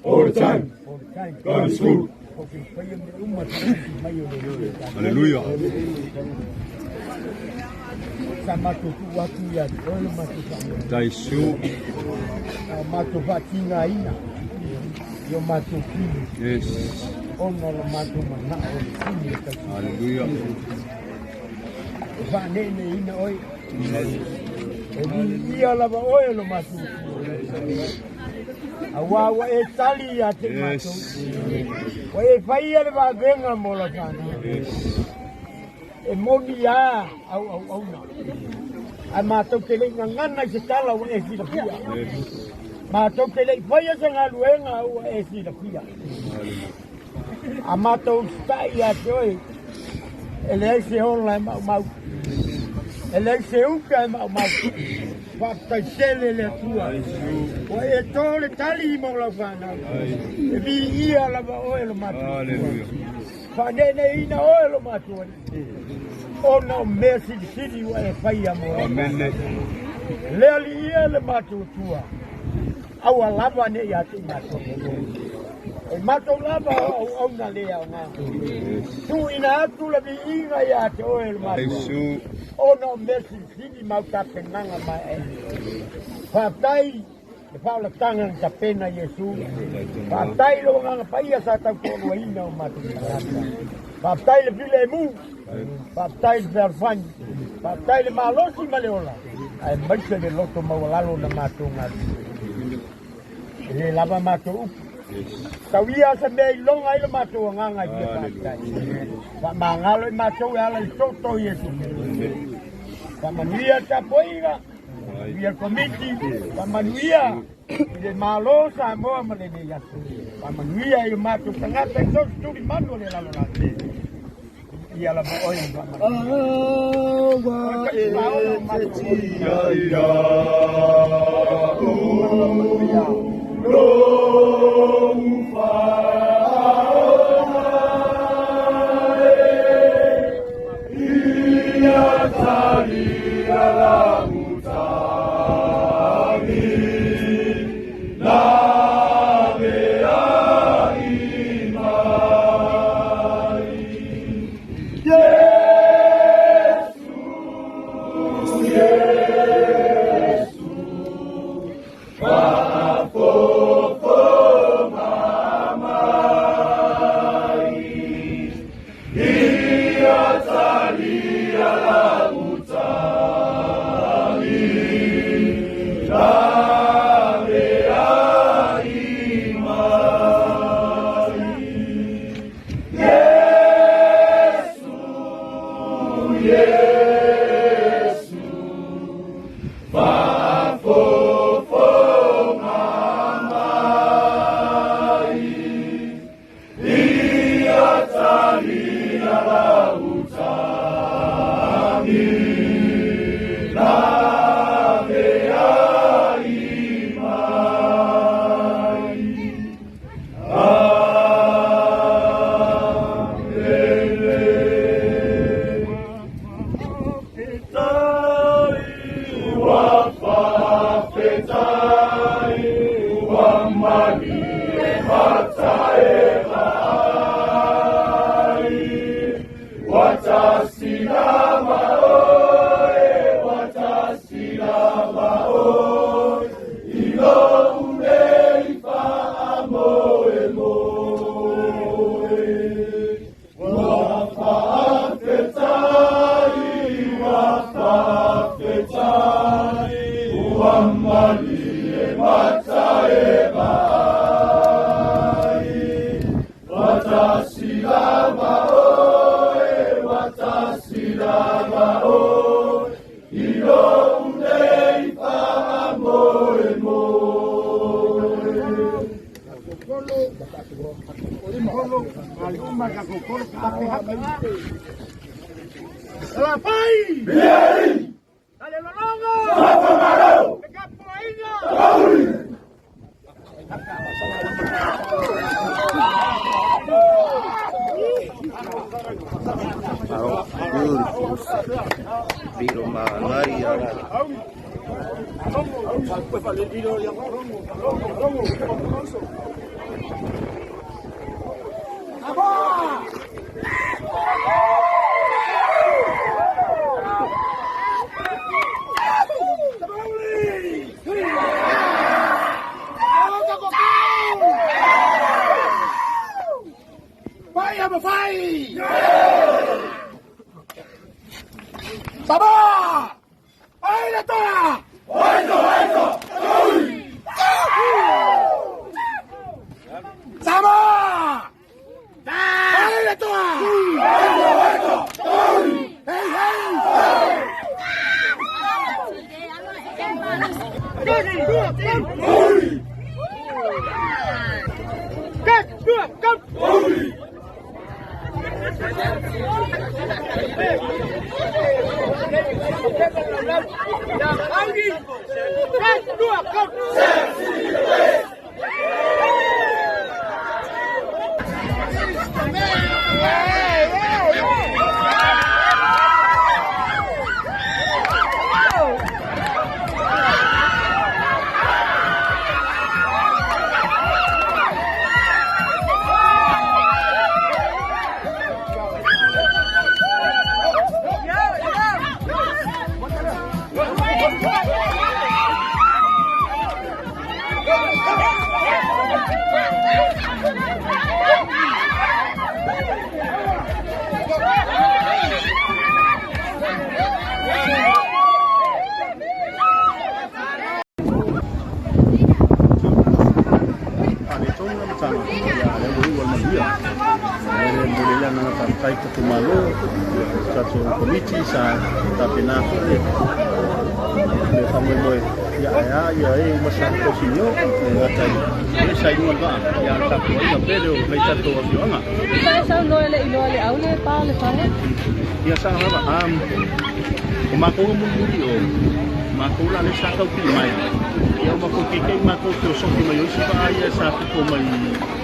All the time. God is good. Hallelujah. Sa matou tuu atu ia te oe le matou faamoemoe. Taisu. A matou faatigaina i o matou tino. Yes. Ona o le matou manao o le sini e tausi. Hallelujah. E faaneeneeina oe. E viia lava oe lo matou Atua. Auā ua e tali ia te matou. Ua e faia le vavega mo lau fanau. E moni lava au auauna. Ae matou te le i gagana i se tala ua e silafia. Matou te le i faia se galuega ua e silafia. A matou usitai ia te oe, e leai se ola e maumau, e leai se uta e maumau. Faafetai tele le Atua, ua e tō le tali mo lau fanau. E viia lava oe lo matou Atua. Faaneeneeina oe lo matou Alii, ona o mea silisili ua e faia mo lau fanau. Le Alii e le matou Atua, Aua lava ne i ia te i matou. O matou lava o auauna le aoga. Tuuina atu le viiga ia te oe le matou. Ona o mea silisili ma au tapenaga maeaea. Faafetai le faaolataga na tapena Iesu. Faafetai lou Agaga Paia sa tautoaluaina o matou tagata. Faafetai le filemu. Faafetai le fealofani. Faafetai le malosi ma le ola, aemaise le loto maualalo na matou galulue. E le lava matou upu. Tau ia se mea i loga ai lo matou agaga i fia faafetai. Faamagalo i matou e ala i toto o Iesu Keriso. Faamanuia le tapuaiga, faamanuia le komiti, faamanuia i le Malo o Samoa ma lenei aso. Faamanuia i o matou tagata i so o se tulimanu o le lalolagi. Ia lava oe e Aua e te tia ia lou faaola e Ia talia lau tali Laveai mai Iesu, Iesu, faafofoga mai, Ia talia lau tali, Laveai mai. Iesu, Iesu, faafofoga mai, Ia talia lau tali, Laveai mai. Amene. Faafetai, ua faafetai, ua malie mata e vaai. Ua tasi lava oe, ua tasi lava oe, i lou nei faamoemoe. Ua faafetai, ua faafetai, ua malie mata e vaai. Ua tasi lava oe, ua tasi lava oe, i lou nei faamoemoe. Salafai! Biari! Salelologa! Salafamalo! Le tapuaiga! Tapauli! Pilo manaia. Komiti sa tapena le faamoemoe ia ae a ia e uma sa tosinio e gata i sa inuga le vaa ia tapuaiga pele o nai tatou afioaga. Sa e saunoa le iloa le au le pa le fale. Ia sa lava o makou ga mulimuli o makou la le sa taupili mai ia o makou keikei makou te osofi mai o isi vaa ia sa pito mai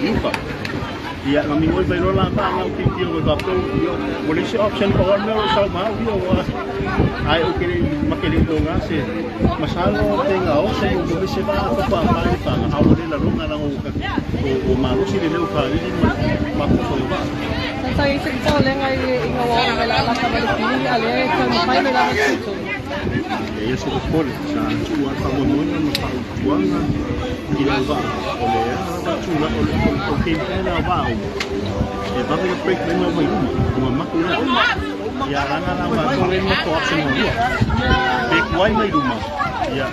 i uka. Ia na mingoi mai loa la vaa ngau keiki o faapea ia ua leai se option pau lava le mea o loo sau ma au ia ua ae ou ke lei make lei loga se masalo pe gaosi o mo se vaa faapapa i le faga a ua le laloga laga ua malosi le leo falili ma mafofa i vaa. Sa i se popolega i ina ua oo mai la alata mai le pili a lea e taumafai mai lava tutonu. E ia se popole sa tuua le faamoemoega ma faautuaga i le auvaa o le a lava tula o le game plan a vaa uma e vave le break mai ma mai luma ua maku lea ia laga la matou le matou option muamua pe kuai mai luma ia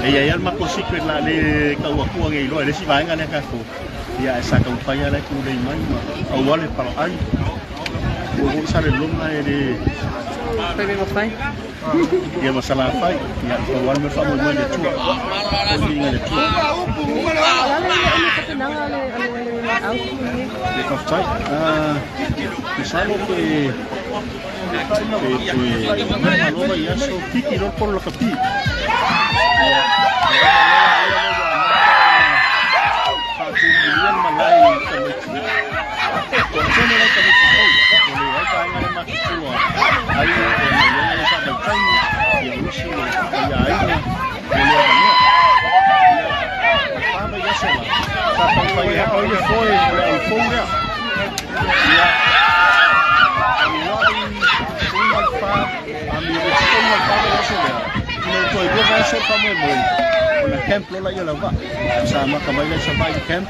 e iai a le matou secret la le tau atua nei iloa e le isi vaega lea tatou ia e sa taumafai a la e tulei mai ma aua le palaai ua foi sa le loga e le Fai mafai. Ia ma salafai ia pau lava le mea faamoemoe i le Atua o le viiga i le Atua. O le a le le tapenaga ale au nei? Le faafetai masalo pe pe toe malo vai aso kiki loa le polo lakapi ia lea ua amata ona faatumulia le malae i tamaiti toatele lai tamaiti fou o le ai vaega le matutua ai ona iai le faavaitaimi ia o isi ua ia aiga mo le avanoa ia o le fa vai aso la sa taumafai e ao ai le foe o le aufou lea ia alu ai suga le fa amio tonu le fa vai aso lea ina ua toe lua vai aso le faamoemoe ona camp loa laia lau vaa sa maka mai lai Savaii camp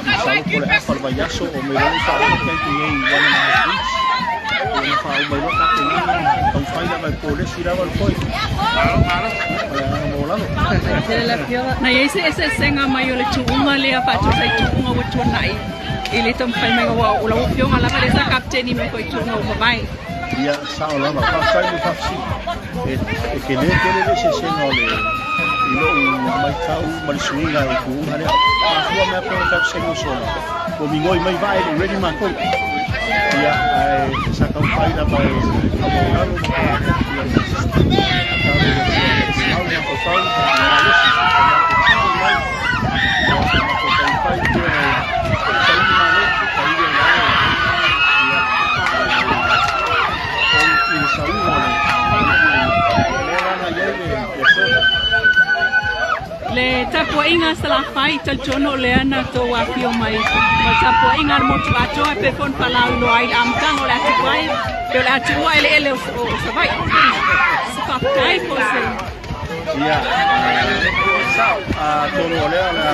masalo po le afa le vaiaso o mai loa faauma camp nei 1.5 weeks ona faauma ai loa tapenaga taumafai lava e polesi lava le foe o le agaga maualalo. Tele le afioga. Na iai se eseesega mai o le tuuga lea faatusa i tuuga ua tuanai i le taumafai mai ua o lau afioga lava lea sa kapiteni mai foi tuuga ua mavae. Ia sao lava, faafetai mo faafesili. E tele tele le eseesega o le i lou maitau ma le suiga o le tuuga lea. Mafua mea pe ona tatou saini o sola. Ua migoi mai vaa e le ready matou. Ia, ae sa taumafai lava e faamaualalo ma tagata. Ia, tatalo i le Atua ia tumau le mafaufau ma le malosi o matou tino mai. Ia, sa matou taumafai pea e saini malo, saili e malo. Ia, tapuaiga a Salafai, talitonu o lea na tou afio mai ma le tapuaiga a le motu atoa e pei foi ona faalauiloa ai le amataga o le atuvai pe o le a tuua eleele o Savaii. Se faafetai po o se Ia, sao, atonu o lea o le a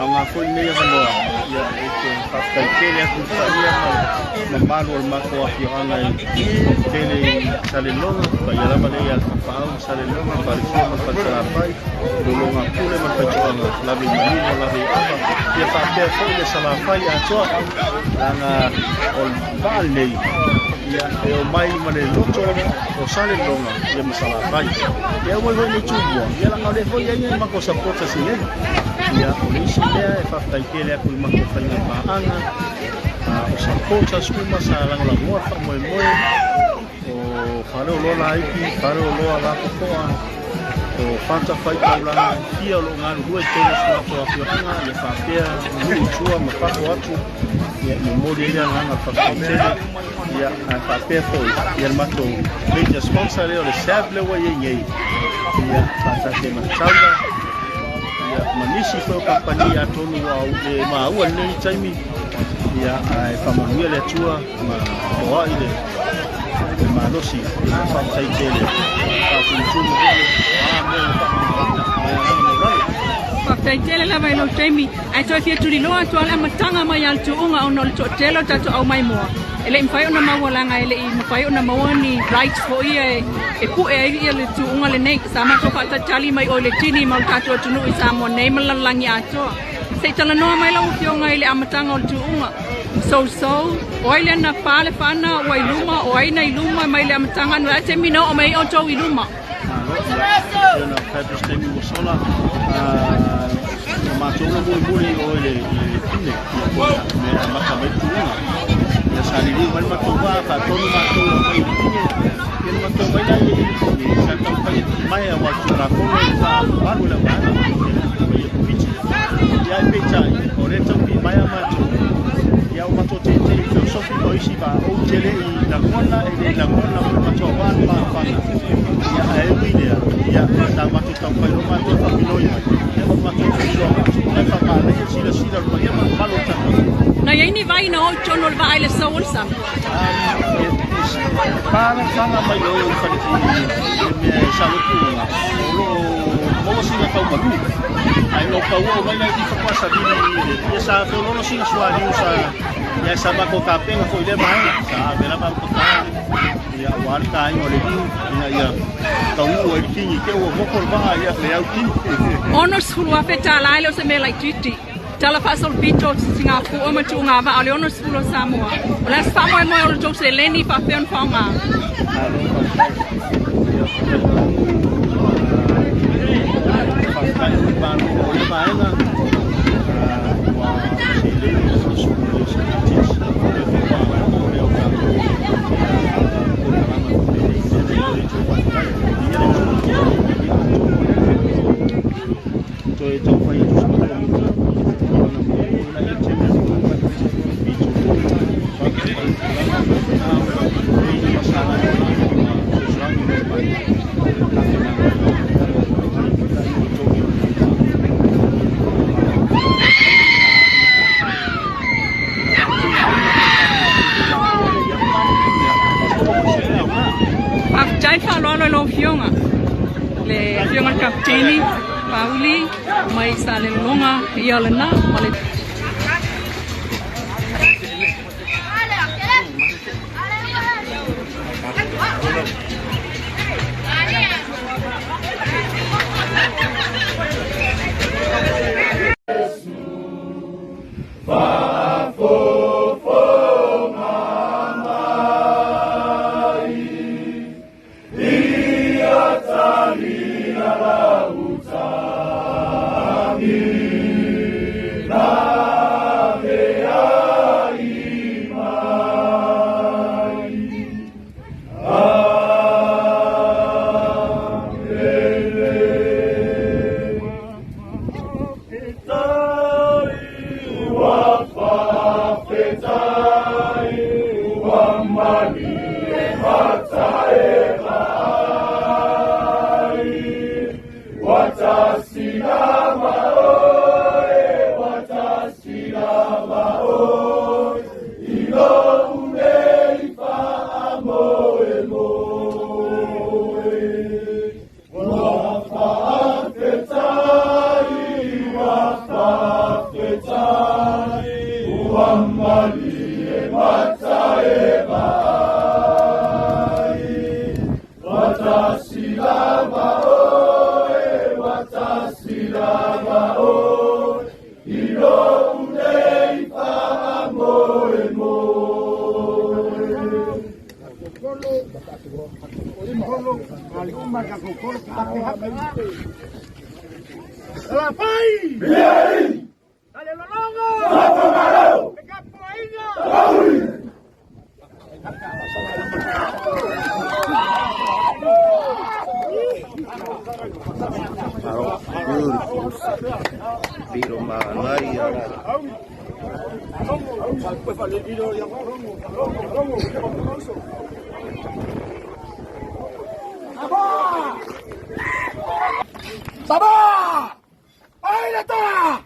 aoga foi lenei avanoa, ia, ou te faafetai tele atu i le paia ma le mamalu o le matou afioaga e tele i Salelologa, paia lava lea ia Tapaau ma Salelologa, Falefia ma le Falesalafai, Lologapule ma le Faitoaga, lave i Manino, lave i Ava, ia faapea foi le Salafai atoa, leaga o le vaa lenei, ia, e omai ma le loto o Salelologa, ia ma Salafai. Ia omai foi nei Tumua, ia leaga o lea foi e i ai nai matou supporters i inei. Ia, o le isi mea e faafetai tele atu i matou faiga paaga, o supporters uma sa lagolagoa le faamoemoe, o Faleoloa Laiti, Faleoloa Lapopoa, o fatafaitaulaga e fia o lo o galulue i totonu o si matou afioaga, ia faapea nuu i tua ma fafo atu, ia e momoli ai le agaga o le faafetai tele, ia ae faapea foi ia le matou major sponsor lea o le SAB lea ua i ai nei, ia faatasi ai ma le Taula, ia ma nisi foi o kamupani atonu ua le maua i lenei taimi, ia ae faamanuia le Atua ma foai le malosi faafetai tele faatumatumu foi a mea ua faamanuiaina ma e agaga maualalo. Faafetai tele lava i lou taimi. Ae toe fia tuliloa atu lava le amataga mai lava le tuuga ona o le toatele o tatou aumaimoa e le i mafai ona maua leaga e le i mafai ona maua ni rights foi ia e pue ai ia le tuuga lenei. Sa matou faatalitali mai oi le tini ma le tatou atunuu i Samoa nei ma le lalolagi atoa. Se i talanoa mai lau Afioga i le amataga o le tuuga. Sousou, o ai lea na pa le fana ua i luma, o ai na i luma mai le amataga, no le taimi na oo mai ai outou i luma. Malo, ia, ona fabulous taimi ua sola, na matou na mulimuli i o i le pine, ia po o le mea e amata mai le tuuga. Ia sa liliu mai le matou vaa, faatonu matou e aumai i le pine, ia na matou omai la i sa taumafai e timae aua o le Tulafono e faavalu e le auvaega, ia Komiti. Ia ae peitai, o lea e tau pimaea matou, ia ua matou teitei i feosofi ma isi vaa, ou te le i lagona, e le i lagona foi le matou aua le mafaga. Ia ae ui i lea, ia sa matou taumafai loa matou e faapinoi mai, ia ma matou fesoa atu, ae faamanaia le silasila o le paia ma le mamalu o le tatou atunuu. Na i ai ni vai na o i totonu o le vaa i le sau o le sami? E pa le fana mai o i fale i le mea e sau ai tuuga, o lo o maua sina tau malu. Ae no pau o mai la i faatoa savili ia sa feoloolo sina sualiu sa ia sa matou tapena foi i lea vaega. Sa ave lava au tatale ia aua le taina o le liu ina ia taunuu ai le kini te ua moko le vaa ia le au kini. $60,000 e le o se mea laitiiti. Tala faasolopito o Singapua ma tuuga vaa o le 60 o Samoa. O le a se faamoemoe o le tou seleni faapea ona faaaoga? Malo faafetai. Ia, faafetai foi i le Malo o lea vaega ua seleni le faasolo i SPTS faapea foi ua oo lea o tatou polokalame faapenei. O le mea lea e momoli atu ai faafetai. Viia le Atua. Ia atonu o lea toe taumafai atu se matou komiti ona molimoli laia tele i tulaga faapena ona i ai ni masala ma fesoasoani o lo o mai tapenaga o le totogi o le Faafetai faaaloalo i lau Afioga, le Afioga i le Kapeteni Pauli mai Salelologa, ia lena ma le Alo, beautiful. Piro manaia. Baba! Ai le toa!